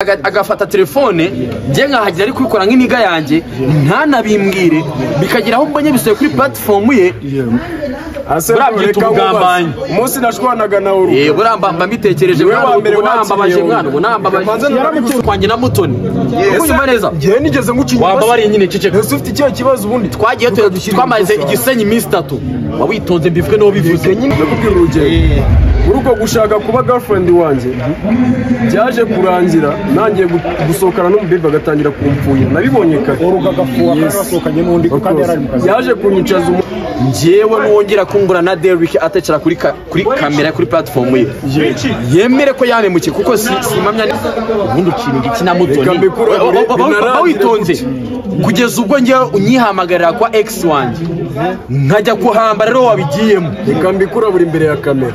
Agafata telefone njye nkahagira ari kubikora nk'iniga yanjye ntanabimbwire, bikagira aho mbonye bisohoye kuri platform ye. Buriya ubugambanyi. Umunsi nashwanaga na Oru. Buriya mba mbitekereje mwana, ubu nambabaje mwana, ubu nambabaje kwanjye na Mutoni. Unyumva neza? Njye nigeze nguca inyuma. Wambabariye nyine ceceka. Ese ufite ikihe kibazo ubundi? Twagiye twamaze igisenyi iminsi 3. Wawitonze mbivuge n'uwo bivuze. Ndakubwira urugero. Muri uko gushaka kuba girlfriend wanjye byaje kurangira nangiye gusohokana n'umubebe agatangira kumfuhira, nabibonye kare. Oruga agafuha kandi yasohokanye n'undi kandi yarari mu kazi. Yaje kunyicaza njyewe nuwongera kumbura na Derrick atecera kuri kamera kuri platform ye, yemere ko yamemukiye kuko simamya ubundi ukintu giki na Mutoni. Bawitonze kugeza ubwo njye unyihamagarira kwa ex wanjye nkajya kuhamba rero wabigiyemo. Reka mbikura buri imbere ya kamera.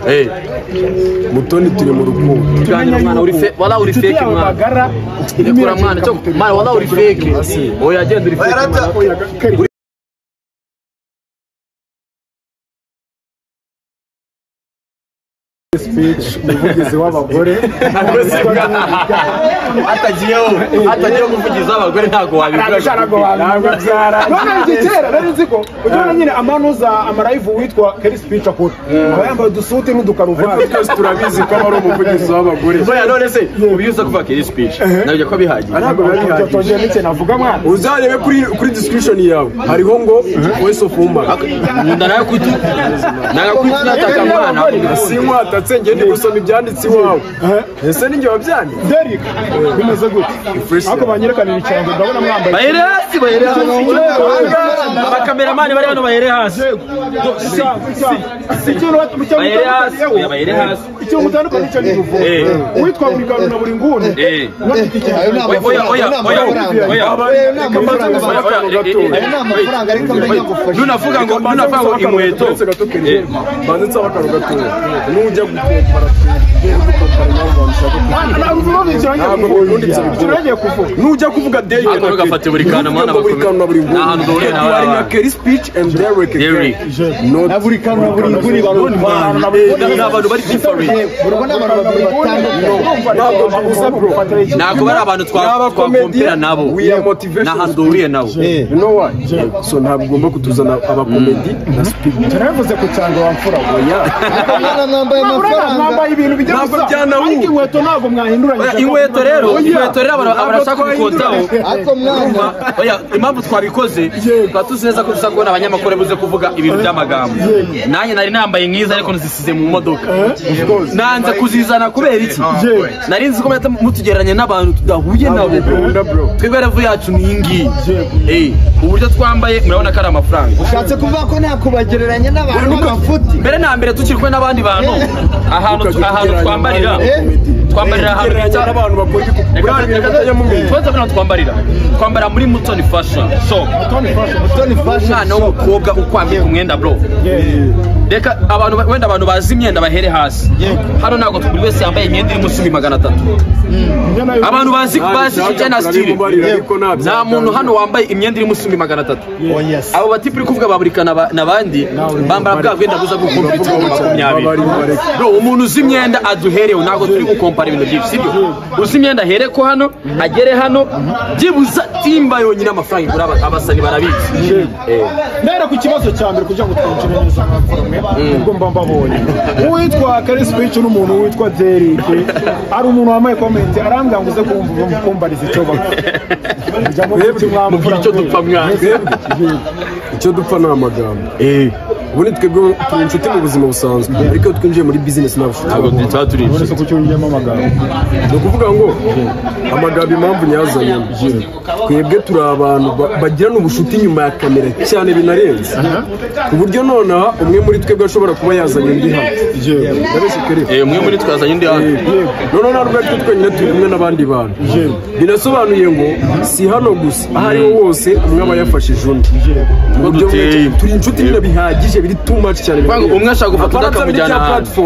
Mutoni turi mu rukundo. Mwana uri fe, wala uri fake mwana. Rekura mwana cyo mwana, wala uri fake. Oya genda uri fake. Speech umuvugizi w'abagore atagiyeho umuvugizi w'abagore ntabwo wabikora. Ntabwo byara. None kera nari nzi ko ujyana nyine amanuza amalive witwa Kelly Speech akora aba yambaye udusuti n'udukaruvati. Twese turabizi ko ari umuvugizi w'abagore. Oya none se ubiuza kuva Kelly Speech nabyo ko bihagije. Ntabwo bihagije. Tongeye n'icyo navuga mwana. Uzarebe kuri description yawe hariho ngo voice of woman. Nkunda nayo kutu nataka mwana. Sinkwatatse njye ndi gusoma ibyanditse iwawe. Ese ninjye wabyanditse? Derrick bimeze gute? Ariko banyerekanira icyangwe ndabona mwambaye. Bahere hasi, bahere hasi. Abakameramani bari hano bahere hasi. Bahere hasi, bahere hasi. Icyo mutandukanye cyo ni uvuga. Uwitwa buri kantu na buri nguni. Oya oya oya oya. Nunavuga ngo inkweto. Banze nsaba akantu gatoya. Nujya gukompara nujya kuvuga Derrick ugafata buri kantu mwana bakomeye. Ari na Kelly Speech and Derrick na buri kantu na buri nguni ni abantu bari different. Ntabwo bari abantu twakompera nabo, n'ahantu duhuriye nabo. So ntabwo ugomba kutuzana abakomedi na speech. Turavuze ku cyangwa wamfura. Oya mwambaye amafaranga, mwambaye ibintu bijya gusa, ariko inkweto ntabwo mwahinduranyije. Inkweto rero barashaka kukotaho. Ariko mwana oya impamvu twabikoze twaba tuzi neza ko dusa kubona abanyamakuru buze kuvuga ibintu by'amagambo. Nanjye nari nambaye nkiza ariko nzisize mu modoka, nanze kuzizana kubera iki? Nari nzi ko mutugereranya n'abantu tudahuye nabo. Twebwe revu yacu ni iyi ngiyi, uburyo twambaye murabona ko ari amafaranga. Ushatse kuvuga ko nta kubagereranya n'abantu b'amafuti? Mbere na mbere tukiri kumwe n'abandi bantu ahantu twambarira ahantu bita abantu bakora twambarira muri Mutoni Fashion Shop. Umwana w'umukobwa ukwambika umwenda bro. Reka abantu wenda abantu bazi imyenda bahere hasi. Hano ntabwo buri wese yambaye imyenda iri munsi 300. Abantu bazi kijyana na style. Nta muntu hano wambaye imyenda iri munsi 300. Abo batipi uri kuvuga baburikana n'abandi bambara bwa bwenda buza gukumbira 20. Bro umuntu uzi imyenda aduherewe, ntabwo turi gukompara ibintu byinshi, sibyo? Uzi imyenda ahere ko hano agere hano byibuza timba yonyine amafaranga igura abasani barabizi. Ndera ku kibazo cya mbere kugira ngo twinjire neza nk'abaforome ubwo mba mbabonye. Uwitwa Kelly Speech n'umuntu witwa Derrick ari umuntu wambaye comment arambwira ngo uze kumva kumbariza icyo bapfa. Mubwira icyo dupfa mwana. Icyo dupfa ni amagambo. Ubundi twebwe turi inshuti mu buzima busanzwe, ariko iyo twinjiye muri business ntabwo ntabwo turi inshuti. Kuki wongeyemo amagambo? Ni ukuvuga ngo amagambo impamvu nyazanyemo, twebwe turi abantu bagirana ubucuti nyuma ya kamera cyane binarenze, ku buryo nonaha umwe muri twebwe ashobora kuba yazanye undi hano. Umwe muri twe yazanye undi hano. Noneho ntabwo ari twe twenyine, turi kumwe n'abandi bantu. Binasobanuye ngo si hano gusa, aho ariho hose umwe aba yafashije undi. Turi inshuti nyine bihagije, biri too much cyane. Umwe ashaka gufata undi akamujyana ahantu.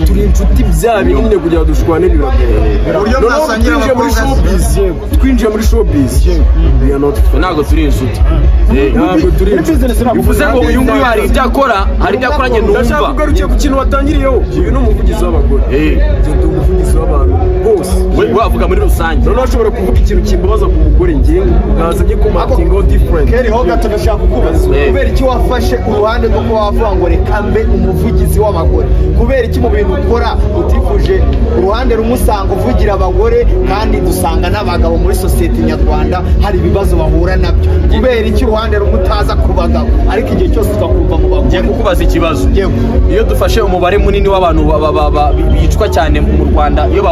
Turi inshuti bya binini kugira ngo dushwane biragoye. Uburyo mwasangira abakobwa showbiz, twinjiye muri showbiz, we are not friends. Ntabwo turi inshuti. Ntabwo turi inshuti. Bivuze ngo uyu nguyu hari ibyo akora, hari ibyo akora njye Ndashaka numva. kugarukiye ku kintu watangiriyeho. Uyu ni umuvugizi w'abagore. Njye ndi umuvugizi w'abantu bose. We wavuga muri rusange. Noneho ashobora kuvuga ikintu kimbabaza ku mugore, njye nkaza njye kumatingaho different. Keri ho gato ndashaka kukubaza, kubera iki wafashe uruhande rwo kuba wavuga ngo reka mbe umuvugizi w'abagore? Kubera iki mu bintu ukora utifuje uruhande rumwe usanga uvugira abagore, kandi dusanga n'abagabo muri sosiyete nyarwanda hari ibibazo bahura nabyo? Kubera iki uruhande rumwe utaza ku bagabo, ariko igihe cyose ukakumva mu bagore? Ngiye kukubaza ikibazo. Yego. Iyo dufashe umubare munini w'abantu bicwa cyane mu Rwanda, iyo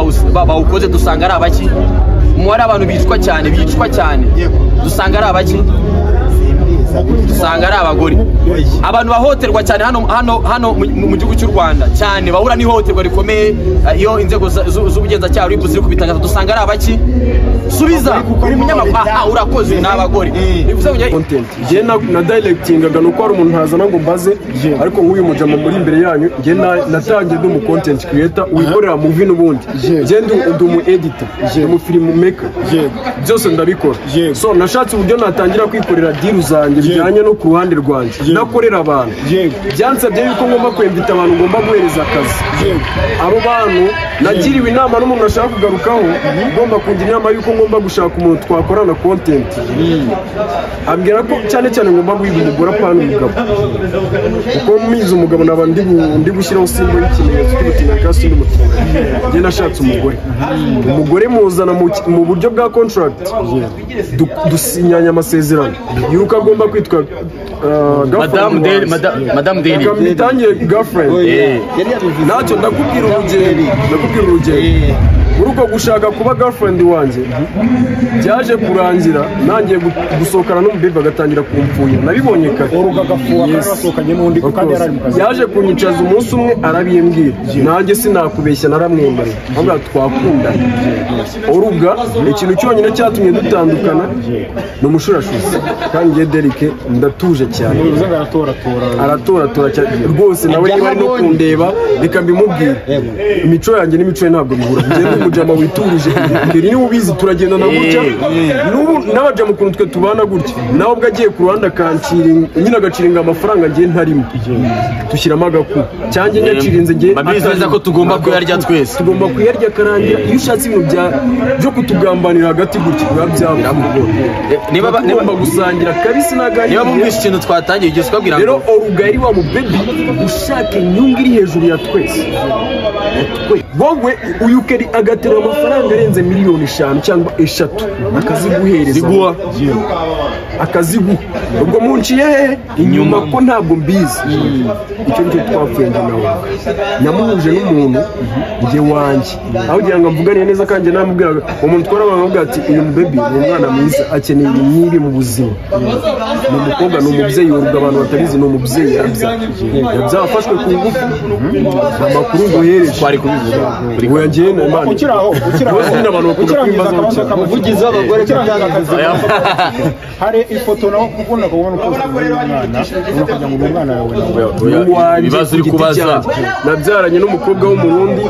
bawukoze dusanga ari abaki? Umubare w'abantu bicwa cyane Yego. dusanga ari abaki? Dusanga ari abagore. Abantu bahohoterwa cyane hano hano hano mu gihugu cy'u Rwanda cyane, bahura n'ihohoterwa rikomeye, iyo inzego z'ubugenzacyaha RIB ziri kubitangaza, dusanga ari abaki? Subiza uri umunyamakuru. Aha urakoze, ni abagore. Bivuze ngo Content njye na directingaga nuko hari umuntu ntazana ngo mbaze, ariko nk'uyu mujama muri imbere yanyu, njye natangiye ndi umu content creator wikorera movie n'ubundi. Njye ndi umu editor, ndi umu film maker, byose ndabikora. So nashatse uburyo natangira kwikorera deal zanjye bijyanye no ku ruhande rwanjye nakorera abantu. Byansabye yuko ngomba kwemvita abantu, ngomba guhereza akazi abo bantu. Nagiriwe inama n'umuntu ashaka kugarukaho, ugomba kungira inama yuko ngomba gushaka umuntu twakorana content. Ambwira ko cyane cyane ngomba guhiga umugore apana umugabo, kuko mpize umugabo naba ndi gushyiraho simbo y'ikimenyetso cy'ubutinganyi kandi sindi umutinganyi. Njye nashatse umugore, umugore muzana mu buryo bwa contract, dusinyanya amasezerano yuko agomba kwitwa Madame Deli, Madame Deli. Reka mbitangire girlfriend. Yari yabivuze. Ntacyo, ndakubwira urugendo, ndakubwira urugendo. Muri uko gushaka kuba girlfriend wanjye, byaje kurangira nangiye gusohokana n'umubebe agatangira kumfuhira. Nabibonye kare. Oruga agafuha kandi Yes. wasohokanye n'undi Of kandi course. yari ari mu kazi. Yaje kunyicaza umunsi umwe arabimbwira, nanjye sinakubeshya naramwemereye, ahubwo twakundanye. Oruga ikintu cyonyine cyatumye dutandukana ni umushurashuzi, kandi njye Derek ndatuje cyane. Bivuze ngo aratoratora. Aratoratora cyane rwose. Nawe niba ari no kundeba, reka mbimubwire, imico yanjye n'imico ye ntabwo bihura. Njye ni umujama witurije, mbere niba ubizi turagendana gutya n'ubu n'abajama ukuntu twe tubana gutya, nawe ubwo agiye ku ruhande akancira nyine agaciringa amafaranga njye ntarimo, dushyiramo agakuba cyangwa nyacirinze njye Babizi neza ko tugomba kuyarya twese. Tugomba kuyarya akarangira. Iyo ushatse ibintu byo kutugambanira hagati gutya biba byakugora. Niba Tugomba gusangira kabisi n'agahiye. niba bumvise ikintu twatangiye igihe twabwira Rero ngo Oruga yari wa mubebi ushaka inyungu iri hejuru ya twese. Wowe uyu Keri agaterura amafaranga arenze 5 miliyoni cyangwa 3 akaziguhereza, Ziguha. akaziguha. Ubwo munciye hehe inyuma ko ntabwo mbizi? Icyo nicyo twapfuye njye nawe. Namuhuje n'umuntu njye wanjye, aho kugira ngo mvugane neza kandi namubwiraga umuntu twarabaga, nkamubwira ati uyu mubebi ni umwana mwiza, akeneye ibi n'ibi mu buzima, ni umukobwa, ni umubyeyi. Oruga abantu batabizi ni umubyeyi, yarabyaye, yabyaye afashwe ku ngufu. Amakuru nguhereje Twari kubivuga. Oya, njyewe na Imana. Ukiri aho, ukiri aho. Rwose nyine abantu bakunda Ukirangiza kwimbazaho akabazo cyane. k'amatsiko. Umuvugizi w'abagore Ukirangiza byabivuze. Hari ifoto nawe ukunda kubona ukoze umwana, ukagira ngo ni umwana wawe nawe. Uwanjye Ibibazo ku uri giti kubaza. cyanjye. Nabyaranye n'umukobwa w'Umurundi.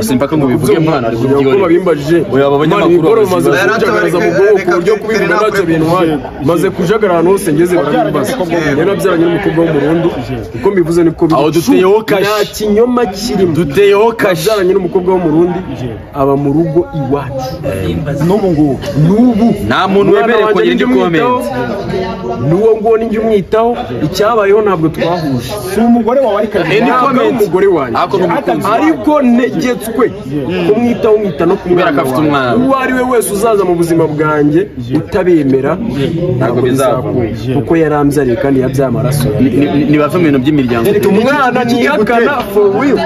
Simpaka ngo ubivuge mwana, ari Kuko kubyihorera. babimbajije. Oya, aba banyamakuru Imana ibikora babizi maze ibibazo. kujagaraza mu bwonko ku buryo kubivuga ntacyo bintwaye. Maze kujagara ahantu hose ngeze barabimbaza. Rero nabyaranye n'umukobwa w'Umurundi, uko mbivuze niko biri. Aho duteyeho kashi. Nta kinyoma kirimo. Duteyeho kashi. Nabyaranye n'umukobwa w'Umurundi, aba mu rugo iwacu. N'ubu ngubu. N'ubu. Nta muntu Umwana wemerewe wanjye kugira ninjye indi umwitaho, comment. n'uwo nguwo ninjye umwitaho. Icyabayeho ntabwo twahuje. Si umugore wawe ariko ari Any Ntabwo ari comment. umugore wanjye, Ariko ni umukunzi. ariko ntegetswe kumwitaho, mwita no ku Kubera mwana ko afite wanjye. umwana. Uwo ari we wese uzaza mu buzima bwanjye utabemera, ntabwo bizakunda. bizakunda, kuko yarambyariye kandi yabyaye amaraso. Nibave mu bintu by'imiryango. Umwana ntiyakana for real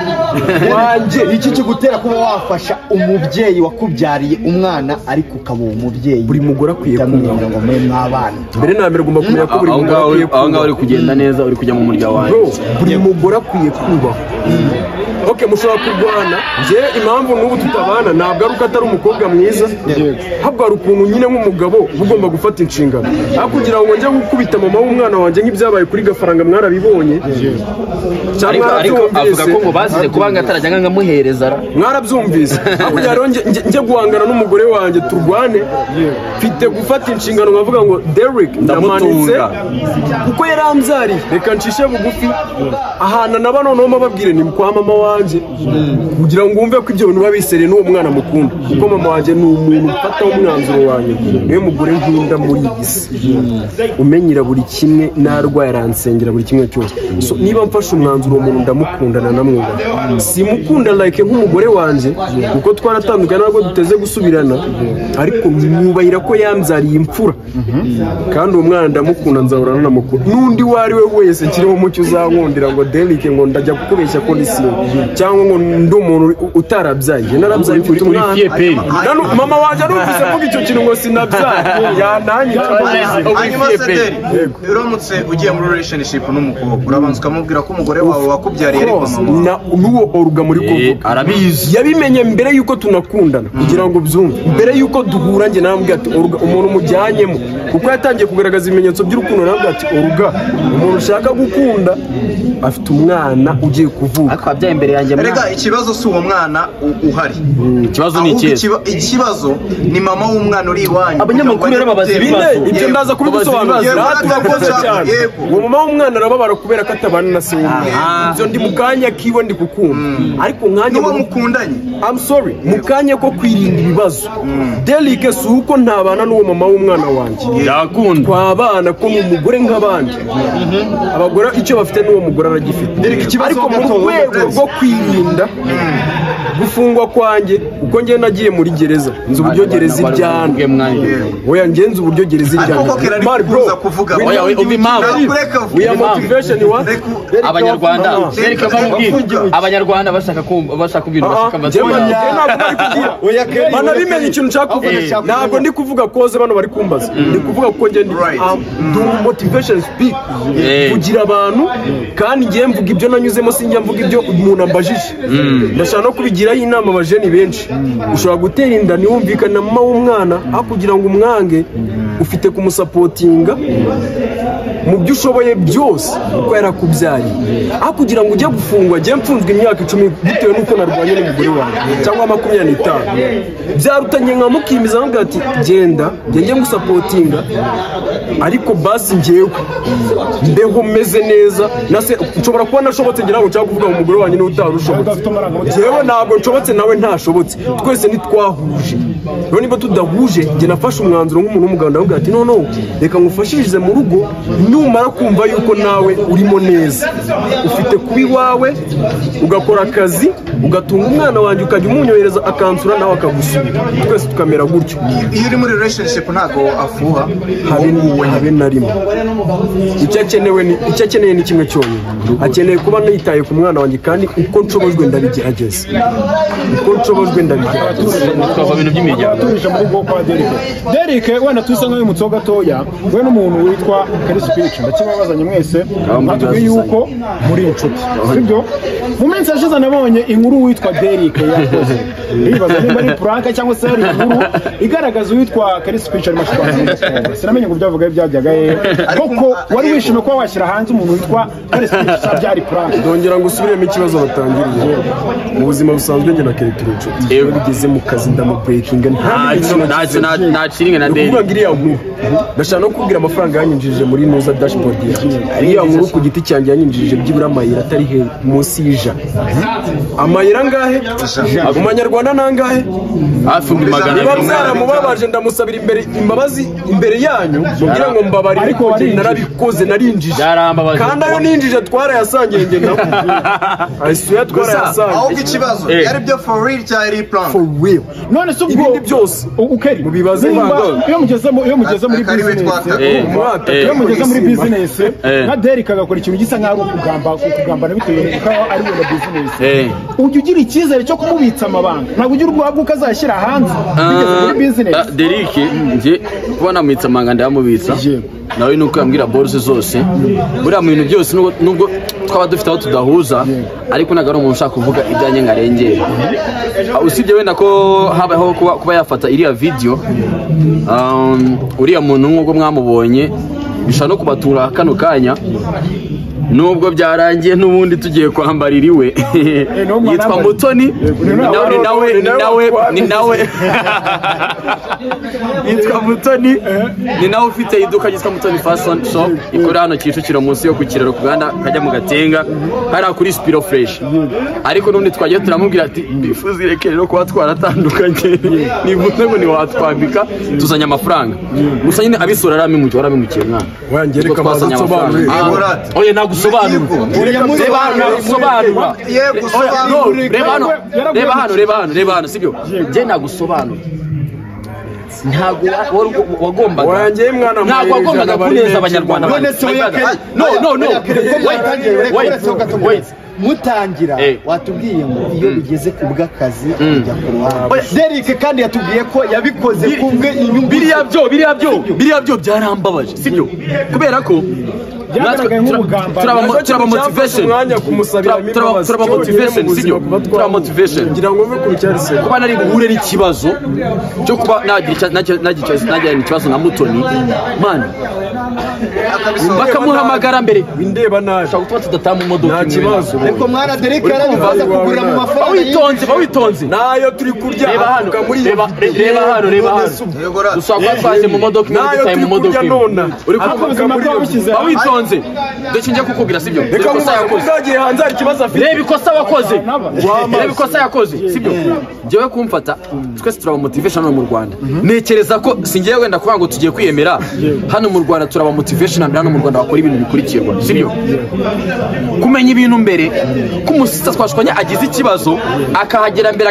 wanjye. Iki kigutera kuba wafasha umubyeyi wakubyariye umwana, ariko ukaba uwo mubyeyi Buri mugore akwiye utamwemera kumwubaha. ngo mube mwabana. Mbere na mbere ugomba kumenya ko buri mugore akwiye aho ngaho kubahwa. Uri kugenda neza, uri kujya mu murya wanjye. Bro, buri mugore akwiye kubahwa. Okay, mushobora kurwana. Njye impamvu n'ubu tutabana ntabwo ari uko atari umukobwa mwiza, ahubwo hari ukuntu nyine nk'umugabo uba ugomba gufata inshingano, aho kugira ngo njye gukubita mama w'umwana wanjye nk'ibyabaye kuri Gafaranga, mwarabibonye cyangwa Ariko avuga mwarabyumvise. ko ngo bazize kuba ngo atarajya nkamuhereza ra. Mwarabyumvise. Aho kugira ngo njye guhangana n'umugore wanjye turwane, mfite gufata inshingano nkavuga ngo Derek ndamanitse Ndamutunga. kuko yarambyariye, reka ncishe bugufi ahantu naba. Noneho mbabwire ni kwa mama wanjye, kugira ngo wumve ko ibyo bintu biba bisereye n'uwo mwana mukunda, kuko mama wanjye ni umuntu ufataho umwanzuro wanjye, niwe mugore nkunda muri iyi si, umenyera buri kimwe, narwaye aransengera, buri kimwe cyose. So niba mfashe umwanzuro, uwo muntu ndamukunda nanamwubaha. Simukunda like nk'umugore wanjye kuko twaratandukanye, ntabwo duteze gusubirana, ariko mwubahira ko yambyariye imfura, kandi uwo mwana ndamukunda, nzahora nanamukunda. N'undi uwo ari we wese kiriho umucyo uzankundira ngo Derek, ngo ndajya kukubeshya ko ndi single cyangwa ngo ndi umuntu utarabyaye. Njye narabyaye, mfite Uri umwana. fier. Mama wanjye arumvise avuga icyo kintu ngo sinabyaye yananyica. Hanyuma se Deri, uramutse ugiye muri relationship n'umukobwa, urabanza ukamubwira ko umugore wawe wakubyariye ariko mama wawe? Na n'uwo Oruga muri kuvuga Arabizi. yabimenye mbere yuko tunakundana, kugira ngo byumve, mbere yuko duhura njye namubwira ati Oruga, umuntu mujyanyemo, kuko yatangiye kugaragaza ibimenyetso by'urukundo, namubwira ati Oruga, umuntu ushaka gukunda afite umwana ugiye kuvuka. Ariko wabyaye imbere yanjye mwana. Erega ikibazo si uwo mwana uhari. Ikibazo ni Ahubwo ikihe? ikibazo ni mama w'umwana uri iwanyu. Abanyamakuru rero babaza Yego. ibibazo. Bine ibyo ndaza kubigusobanurira. Yego. Turakoze cyane. Yego. Uwo mama w'umwana arababara kubera ko atabana na se w'umwana. Ibyo ndi mu kanya kiwe ndi kukumva, ariko nkanjye N'uwo mukundanye. I'm sorry, mu kanya ko kwirinda ibibazo, Derek, si uko ntabana n'uwo mama w'umwana wanjye. Yakunda. Twabana ko ni umugore nk'abandi abagore, icyo bafite n'uwo mugore aragifite. Derek, ikibazo Ariko mu gato, rwego rwo kwirinda gufungwa kwanjye, kuko njye nagiye muri gereza, nzi uburyo gereza iryana. Oya, njye nzi uburyo gereza Ariko iryana. koko Kerari Man, bro, kuza kuvuga. Oya, oya, umva impamvu. Kureka we are motivation wa Abanyarwanda, reka bamubwire. Bafungiwe. Abanyarwanda bashaka kumva, bashaka kumva ibintu bashaka. Njye ntabwo bari kugira Oya, Kelly, banabimenye ikintu nshaka kuvuga. Ahubwo Ntabwo ndi kuvuga koze bano bari kumbaza, ndi kuvuga kuko njye ndi Right. Do motivation speak kugira abantu, kandi ngiye mvuga ibyo nanyuzemo, sinjya mvuga ibyo umuntu ambajije. Ndashaka no kubigiraho inama abajeni benshi. Ushobora gutera inda ntiwumvikane na mama w'umwana, aho kugira ngo umwange ufite kumusapotinga mu byo ushoboye byose kuko yarakubyariye, aho kugira ngo ujye gufungwa. Njye mfunzwe imyaka 10 bitewe n'uko narwanye n'umugore wanjye, cyangwa 25, byarutanye nkamukimiza nkamubwira ati genda njye ngusapotinga, ariko basi njyewe mbeho meze neza. Nase nshobora kuba nashobotse, ngira ngo nshaka kuvuga ngo umugore wanjye niwe utari ushobotse. Udafite amarangamutima. Njyewe ntabwo nshobotse, nawe ntashobotse, twese ntitwahuje. Rero niba tudahuje, njye nafashe umwanzuro nk'umuntu w'umugabo, ndavuga ati no, reka ngufashirize mu rugo, numara kumva yuko nawe urimo neza, ufite kuba iwawe, ugakora akazi, ugatunga umwana wanjye, ukajya umunyohereza akansura nawe akagusura, twese tukamera gutyo. Iyo uri muri relationship ntabwo afuha? Habe na rimwe. Icyo akenewe ni icyo akeneye ni kimwe cyonyine, akeneye kuba nitaye ku mwana wanjye, kandi uko nshobojwe ndabigerageza, uko nshobojwe ndabigerageza. Twava ibintu by'imiryango. Turije mu rugo kwa Derek. Derek, wenda tusa nk'abimutseho gatoya, we n'umuntu witwa Chris Pitch, ndakibabazanye mwese, mwatubwiye yuko muri inshuti, sibyo? Mu minsi yashize nabonye inkuru witwa Derek yakoze, ndibaza niba ari prank cyangwa se ari inkuru igaragaza uwitwa Chris Pitch arimo ashwana n'umukobwa. Sinamenye ngo byavuga byajyaga he koko. Wari wishimiye kuba washyira hanze umuntu witwa Chris Pitch cyangwa byari prank? Ndongera ngo usubiremo ikibazo batangiriye. Mu buzima busanzwe njye na Kelly turi inshuti. Iyo bigeze mu kazi ndamuburekinga, nta Ntacyo, ntacyo, ntaciringa na ni Derek. ukuvuga ngo iriya nkuru, ndashaka no kubwira amafaranga yanyinjirije muri nuza dashboard yanjye. Iriya nkuru ku giti cyanjye yanyinjirije byibura amayero atari he munsi y'ijana. Amayero angahe mu manyarwanda? Ni angahe? Hafi ibihumbi magana Niba abiri. byaramubabaje, ndamusabira imbere imbabazi imbere yanyu, mubwire ngo mbabarire. Ariko Ariko warinjije. narabikoze, narinjije. Byarambabaje. Kandi ayo ninjije twarayasangiye njye nawe, ayisuya twarayasangiye. Ahubwo ikibazo, yari byo for real cyangwa yari prank? For real. None se ubwo Ibindi byose Ukeri mubibaze nimba Bando. iyo mugeze muri Akari we business, twataka. Umwaka. Iyo mugeze muri business Eh. nka Derek agakora ikintu gisa nk'aho ari ukugamba, kugambana bitewe n'uko ari wenda business, ujya ugira icyizere cyo kumubitsa amabanga? Ntabwo ugira ubwoba bw'uko azashyira hanze bigeze muri business? Derek, njye kuba namubitsa amanga ndayamubitsa. Yego. Nawe nuko yambwira borse zose. Buriya mu bintu byose nubwo twaba dufite aho tudahuza, ariko ntabwo ari umuntu ushaka kuvuga ibyanjye ngo arengere. Usibye wenda ko habaho kuba yafata iriya video, uriya muntu nk'uko mwamubonye bishobora no kubatura kano kanya, nubwo byarangiye n'ubundi tugiye kwambarira iwe. Yitwa Mutoni, ni nawe yitwa Mutoni, ni nawe ufite iduka ryitwa Mutoni Fashion Shop ikorera hano Kicukiro munsi yo ku kiraro ku Rwanda kajya mu Gatenga hariya kuri Spiro Fresh. Ariko n'ubundi twagiye turamubwira ati bifuza ireke rero kuba twaratandukanye, nivuze ngo ntiwatwambika tuzanye amafaranga. Gusa nyine abisura warabimukiye mwana. Wangereka amazi nsobanurire. Oya nagusobanura. Reba hano sibyo? Njye nagusobanura. Ntabwo wagombaga kuneza abanyarwanda. No. Wait. Mutangira watubwiye ngo iyo bigeze ku bw'akazi ujya ku ruhande. Derek kandi yatubwiye ko yabikoze kubwe inyungu. Biriya byo byarambabaje sibyo? Kubera ko turaba motivation, turaba motivation sibyo? Turaba motivation ngira ngo mve ku cyari se kuba nari buhure n'ikibazo cyo kuba nagira ikibazo na Mutoni man, bakamuhamagara mbere bindeba naje ushobora kuba tudataha mu modoka nta kibazo. Ariko mwana Derek yarabibaza kugura mu mafaranga bawitonze nayo turi kurya reba hano dushobora kuba twaje mu modoka imwe dutaye mu modoka imwe uri kuvuga bawitonze. Ndetse njye kukubwira sibyo? Reka muzagiye hanze hari ikibazo afite. Reba ikosa wakoze. Reba ikosa yakoze sibyo? Njyewe kumfata twese turaba motivation hano mu Rwanda. Ntekereza ko singiye wenda kuvuga ngo tugiye kwiyemera. Hano mu Rwanda turaba motivation hano mu Rwanda bakora ibintu bikurikirwa sibyo? Kumenya ibintu mbere kumusitsa twashwanye agize ikibazo akahagera mbere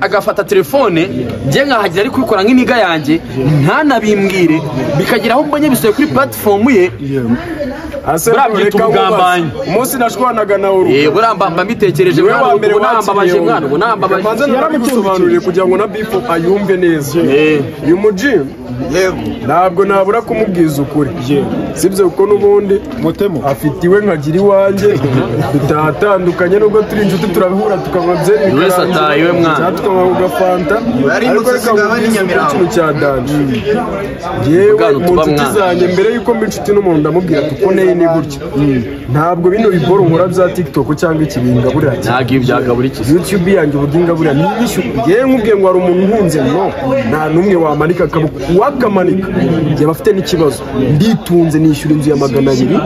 agafata telefone njye nkahagera ari kubikora nk'iniga yanjye ntanabimbwire bikagera aho mbonye bisoye kuri platform ye. Umunsi nashwanaga na Oru. Buramba mbitekereje mwana ubu nambabaje mwana ubu nambabaje. Manze narabisobanuriye kugira ngo na Bifo ayumve neza. Uyu muji yego ntabwo nabura kumubwiza ukuri. Sibyo kuko n'ubundi mutemo afite iwe nkagira iwanjye tutatandukanye nubwo turi inshuti turabihura tukanywa byeri wese ataye iwe mwana tukanywa ugafanta ariko reka ikintu cya danje. Yewe mu nshuti zanjye mbere yuko mba inshuti n'umuntu ndamubwira tukoneye ni gutya. Ntabwo bino biboro nkora bya TikTok cyangwa ikibinga buriya. Ntabwo ibyagabura iki. YouTube yanjye ubuginga buriya niyishu. Yewe nkubwiye ngo hari umuntu nkunze no nta numwe wamanika akaboko wakamanika. Yaba afite n'ikibazo. Nditunze nishyura inzu ya 200.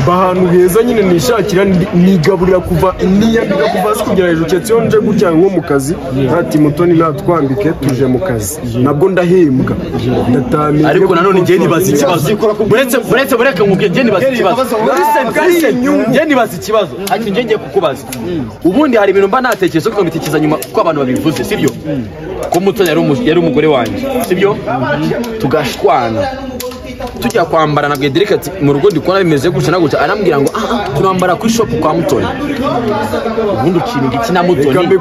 Bahantu heza nyine nishakira nigaburira kuva niyambika kuva hasi kugera hejuru keretse iyo nje gutya nko mu kazi ati Mutoni natwambike tuje mu kazi nabwo ndahembwa ndatamira. Ariko nanone njye nibaza ikibazo buretse bureke nkubwiye njye nibaza ikibazo njye nibaza ikibazo ati njye ngiye kukubaza ubundi hari ibintu mba natekereza ko mbitekereza nyuma kuko abantu babivuze sibyo ko Mutoni yari umugore wanjye sibyo tugashwana tujya kwambara na Derek ati mu rugo ndikora bimeze gutya na gutya arambwira ngo turambara kuri shop kwa Mutoni ubundi ukinga iki na Mutoni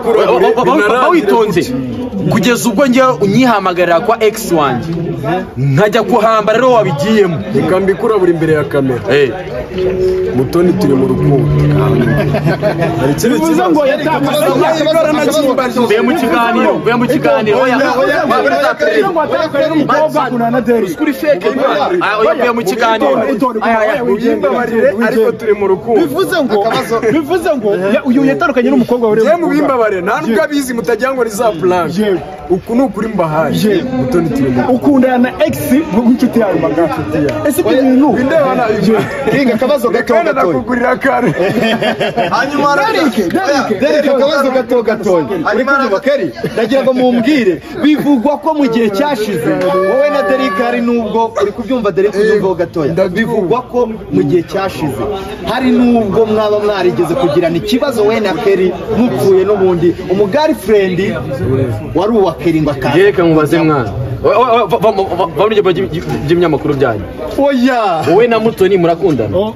bawitonze kugeza ubwo njye unyihamagarira kwa ex wanjye nkajya kuhambara rero wabigiyemo. Reka mbikura buri imbere ya kamera. Mutoni turi mu rukundo. Bivuze ngo yatakaye mu kiganiro oya kuri fake oya mu kiganiro ariko turi mu rukundo. Bivuze ngo uyu yatandukanye n'umukobwa wari mu bimbabare nta nubwo abizi mutagira ngo ni za plan. Uku ni ukuri mbahaye. Mutoni turi mu ukundana na ex w'inshuti yawe magana. Ese ibyo bintu bindeba na Kinga akabazo gato gato nakugurira kare. Hanyuma Derek akabazo gato gato. Uri kubyumva Kelly? Ndagira ngo mumbwire bivugwa ko mu gihe cyashize wowe na Derek hari nubwo uri kubyumva Derek ubyumvaho gatoya. Bivugwa ko mu gihe cyashize hari nubwo mwaba mwarigeze kugirana ikibazo we na Kelly mupfuye n'ubundi umugari friend wari uwa Kelly ngo akaza. Yereka mubaze mwana. By'ibinyamakuru byanyu. Oya. Wowe na Mutoni murakundana?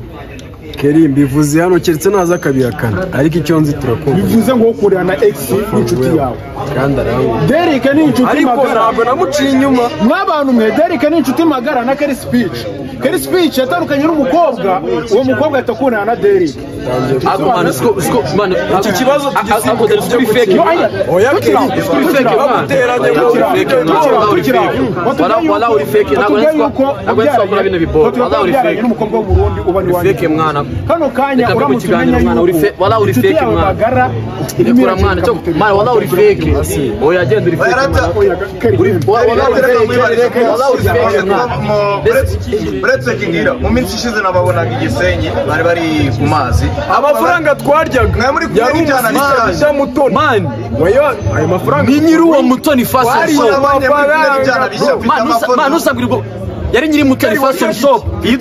Keri mbivuze hano keretse naza akabihakana, ariko icyo nzi turakunda. Bivuze ngo ukurira na ex n'inshuti yawe. Kandi arankunda. Derek ni inshuti Ariko magara. ntabwo namuciye inyuma. Mw'abantu mwe, Derek ni inshuti magara na Kelly Speech. Kelly Speech yatandukanye n'umukobwa, uwo mukobwa ahita akundana na Derek. Ako man, siko man, Iki kibazo ako dore uri fake. Oya Keri, Uri fake baguteranye ngo uri fake. Wala uri fake, ntabwo nzi bino biboro. Wala uri fake. N'umukobwa w'Uburundi uba ni Uri fake mwana. Kano kanya Reka mbe mu uramutse kiganiro umenya mwana, uri yuko fake, wala uri inshuti fake yawe mwana. magara Rekura mwana, cyo mwana wala uri fake. Oya genda uri fake. Oya, Oya, Kelly. Wala uri fake. Wala uri fake mwana. Uretse kigira mu minsi ishize nababonaga igisenyi bari bari ku mazi. Amafaranga twaryaga Mwe muri kumwe yari n'ibyana umusaza Mutoni. Man, Oya, ayo mafaranga ni nyiri uwo Mutoni Fashion Ariko Shop. nabonye muri kumwe n'ibyana bishya mfite Man, amafoto. man usabwira yari nyiri Mutoni Fashion Shop. Iri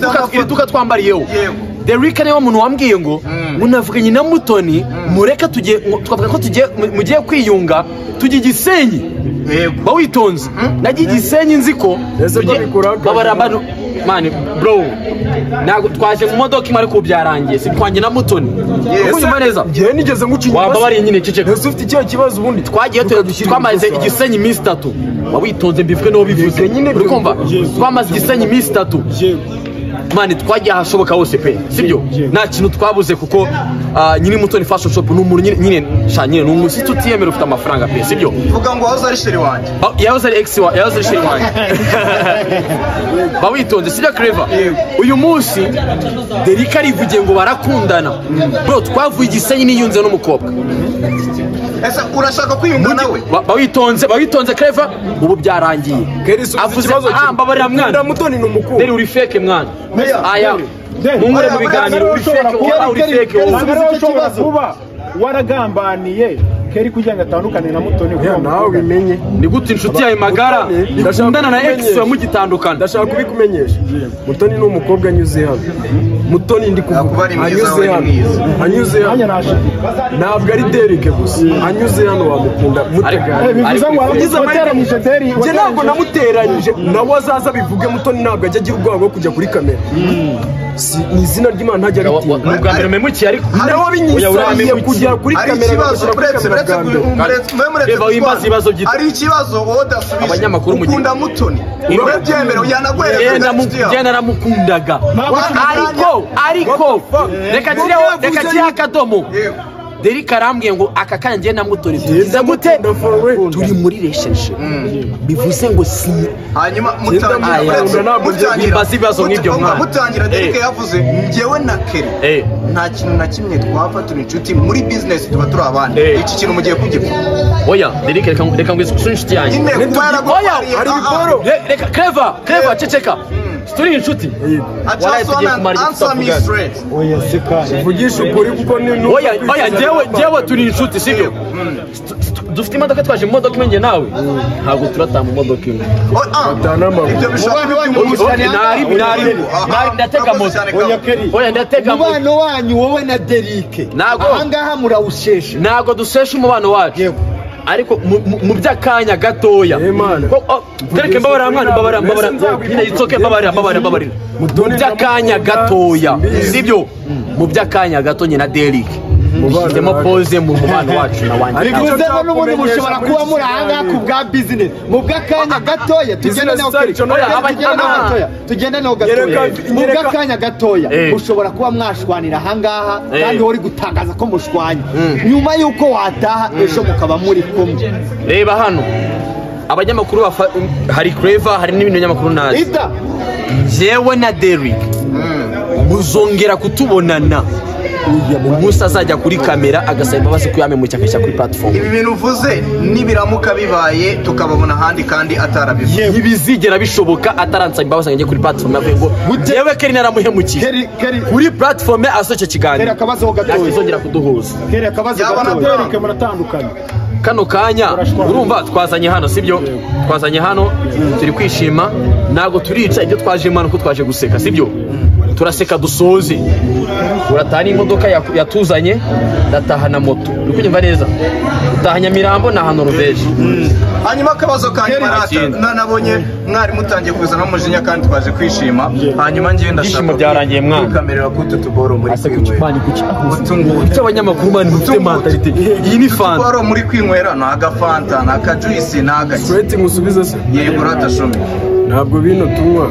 duka twambariyeho. Yego. Derek niwe muntu wambwiye ngo munavuganye na Mutoni, mureke tugiye, twavuga ko tugiye mugiye kwiyunga tujye Igisenyi. Yego. Bawitonze. Nagiye Igisenyi nzi ko Ese ko bikora akazi? babara abantu man bro. Ntabwo twaje mu modoka imwe ariko byarangiye si twanjye na Mutoni. Unyumva neza? Njyewe nigeze nguca inyuma. Waba wari nyine ceceka. Ese ufite ikihe kibazo ubundi? Twagiye twamaze Igisenyi iminsi 3. Wawitonze mbivuge n'uwo bivuze. Yego, nyine Uri kumva? Twamaze Igisenyi iminsi 3. Mani twagiye ahashoboka hose pe, sibyo? Nta kintu twabuze kuko nyiri Mutoni Fashion Shop ni umuntu nyine sha nyine ni umuntu tutiyemera ufite amafaranga pe, sibyo? Vuga ngo wahoze ari sheri wanjye. Yahoze ari ex wa, yahoze ari sheri wanjye. Bawitonze sibyo Clever? Uyu munsi Derek arivugiye ngo barakundana. Bro twavuye Igisenyi niyunze n'umukobwa. Ese urashaka kwiyunga nawe? Bawitonze Clever, ubu byarangiye. Keri subiza Avuze ikibazo ah mbabarira mwana. Mutoni ni umukungu. Deri uri fake mwana. Aya. Mungure mu biganiro uri fake, wala uri fake. Ntabwo ushobora kuba waragambaniye Keri kugira ngo atandukane na Mutoni. Ya nawe bimenye. Ni gute inshuti yawe magara ikundana na ex wa mugitandukana? Ndashaka kubikumenyesha. Mutoni ni umukobwa anyuze hano. Mutoni ndi Kuba kuvuga ari mwiza, anyuze we ni hano. mwiza. Anyuze hano. Ntabwo ari Derek gusa. Anyuze hano wamukunda mutaganira. Bivuze ngo wateranyije Derek. Njye ntabwo namuteranyije, nawe azaza bivuge. Mutoni ntabwo ajya agira ubwoba bwo kujya kuri kamera. Ni izina ry'Imana ntajya Ni aritinya. ubwa mbere memukiye ariko Nawe binyisaniye kujya kuri Hari kamera ikibazo agashyira kuri uretse kamera uretse bwa mbere. muretse Reba wimbaza ibibazo byitwa. Hari ikibazo wowe udasubije. Abanyamakuru mu gihe- Ukunda Mutoni. Urabyemera yanaguhereza inshuti yawe. Genda naramukundaga. Ariko reka kireho akadomo. Yego. Derek arambwiye ngo aka kanya njye na Mutoni tugize gute? Turi muri relationship. Bivuze ngo si Hanyuma mutangira uretse mutangira Wimbaza ibibazo nk'ibyo mwana. Mutangira Derek yavuze njyewe na Keri nta kintu na kimwe twapfa, turi inshuti muri business tuba turi abandi. Iki kintu mugiye kugipfa. Oya Derek reka ngwize kusura inshuti yanjye. Nyine kuba yaragutwariye. Hari ibiporo. Reka Clever ceceka. Turi inshuti. I just wanna answer me straight. Oya seka. Vugisha ukuri kuko ni Oya oya njyewe turi inshuti sibyo? Dufite imodoka, twaje mu modoka imwe njye nawe. Ntabwo turataha mu modoka imwe. Ibyo bishobora kuba Nari ndatega moto. Oya Keri. Oya ndatega moto. Umubano wanyu wowe na Derek. Ntabwo. Ahangaha murawushesha. Ntabwo dusesha umubano wacu. Ariko mu by'akanya gatoya. Derek mbabarira mwana, mbabarira. Nyine itsoke mbabarira. Mu by'akanya gatoya. Sibyo? Mu by'akanya gato nyine na Derek. Dushyizemo pause mu mubano wacu na wanjye. Bivuze ngo n'ubundi mushobora kuba muri ahangaha ku bwa business. Mu bw'akanya gatoya tugende naho tugende naho gatoya. Mu bw'akanya gatoya mushobora kuba mwashwanira ahangaha kandi wowe uri gutangaza ko mushwanye. Nyuma y'uko wataha ejo mukaba muri kumwe. Reba hano. Abanyamakuru hari Clever, hari n'ibindi binyamakuru nazi. Jewe na Derek muzongera kutubonana umunsi azajya kuri kamera agasaba imbabazi ko yamemukiye akajya kuri platform. Ibi bintu uvuze nibiramuka bibaye tukababona ahandi kandi atarabivuze. Ntibizigera bishoboka ataransaba imbabazi ngo ajye kuri platform avuye ngo jewe Keri naramuhemukiye. Kuri platform asohoke ikiganiro. Keri akabazo gatoya. Ntazongera kuduhuza. Keri akabazo gatoya. Derek muratandukanye. Kano kanya urumva twazanye hano sibyo? Twazanye hano turi kwishima, ntago turica ibyo twaje imana ko twaje guseka sibyo? Turaseka dusoze. Urataha n'imodoka yatuzanye, ndataha na moto. Uri kunyumva neza? Utaha Nyamirambo na hano Norvège. Hanyuma akabazo kanyu marata nabonye mwari mutangiye kuzana umujinya kandi twaje kwishima. Hanyuma ngiye ndashaka byarangiye mwana kamerera kutu tuboro muri kwinywera. Utungu abanyamakuru mani mufite mentality. Iyi ni fanta. Tuboro muri kwinywera na agafanta na akajuice na agaki. Straight musubize se. Yego ratashumi. Ntabwo bino tunywa,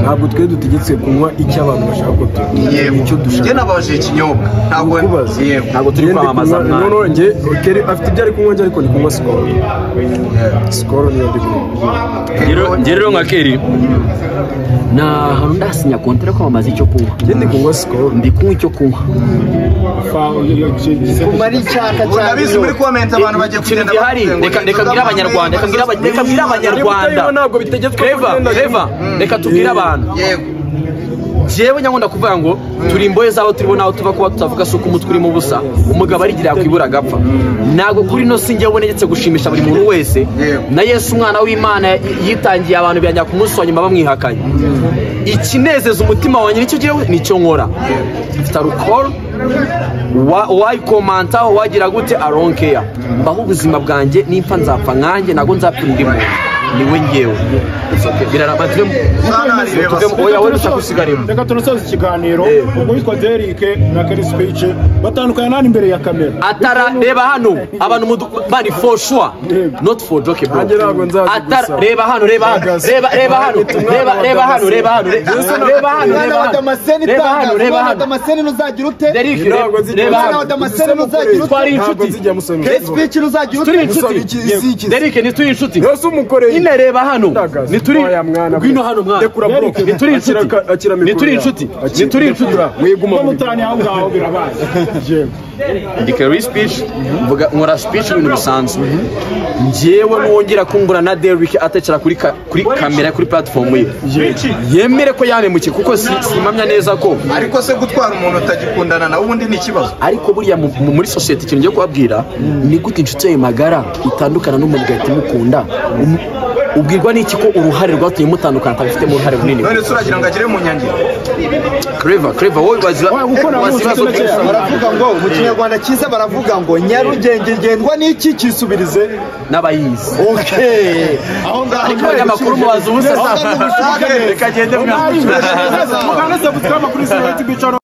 ntabwo twe dutegetswe kunywa icyo abantu bashaka ko tunywa. Yego. Icyo dushaka. Njye nabaje ikinyobwa. Ntabwo yego. Ntabwo turi kwamamaza mwana. No njye Kelly afite ibyo ari kunywa njye ariko ndi kunywa Skol. Skol niyo ndi kunywa. Njye rero nka Kelly na hantu ndasinya kontra kwamamaza icyo kunywa. Njye ndi kunywa Skol. Ndi kunywa icyo kunywa. Kumara icyaka cyane. Urabizi muri comment abantu bagiye kugenda reka reka mbwira abanyarwanda, reka mbwira abanyarwanda. Ntabwo bitegetswe kugenda. Reka tubwire abantu. Yego. Jewe nyangunda kuvuga ngo turi imbohe zabo turibo naho tuva kuba tutavuga suko umutwe urimo ubusa umugabo arigira yakwibura agapfa. Ntabwo kuri no sinjye ubonetse gushimisha buri muntu wese. Na Yesu umwana w'Imana yitangiye abantu byanya ku munsi wa nyuma bamwihakanye. Ikinezeza umutima wanjye nicyo gihe nicyo nkora. Mfite alcohol wayikomanta wagira gute I don't care. Mbaho ubuzima bwanjye nimfa nzapfa nkanjye ntabwo nzapfa undi muntu. Niwe ngewe. It's okay. Biraraba tuvemo. Oya wowe ushaka usigaremo. Reka tunasoza ikiganiro. Ubwo witwa Derek na Kelly Speech batandukanye nani imbere ya kamera. Atara reba hano abantu bari for sure not for joke bro. Atara reba hano reba hano reba hano reba hano reba hano reba hano mwana wa Damascene reba mwana wa hano Damascene nuzagira ute? Derek reba mwana wa Damascene nuzagira ute? Twari inshuti. Kelly Speech nuzagira Turi ute? inshuti. Derek ni turi inshuti. Yesu umukoreye. Ine reba hano. Ni turi ngwino hano mwana. Ni turi inshuti. Ni turi inshuti. Ni turi inshuti. Mwiguma mutani aho ngaho birabaye. Ndi Kelly Speech mvuga nkora speech ibintu bisanzwe. Njyewe nongera kumbura na Derek atekera kuri kamera kuri platform ye. Yemere ko yamemukiye kuko simamya neza ko ariko se gutwara umuntu utagikundana nawe ubundi ni ikibazo. Ariko buriya muri society ikintu ngiye kubabwira ni gute inshuti yawe magara itandukana n'umuntu ugahita umukunda. Ubwirwa n'iki ko uruhare rwatumye mutandukana atabifitemo uruhare runini? None se uragira ngo agere mu nyangiro? Clever wowe wazira baravuga ngo mu kinyarwanda cyiza baravuga ngo Nyarugenge igendwa n'iki kisubirize n'abayizi. Okay. Aho ngaho ariko abanyamakuru mubaza ubusa. Reka gende mwana. Mugane subscribe kuri Zero TV channel.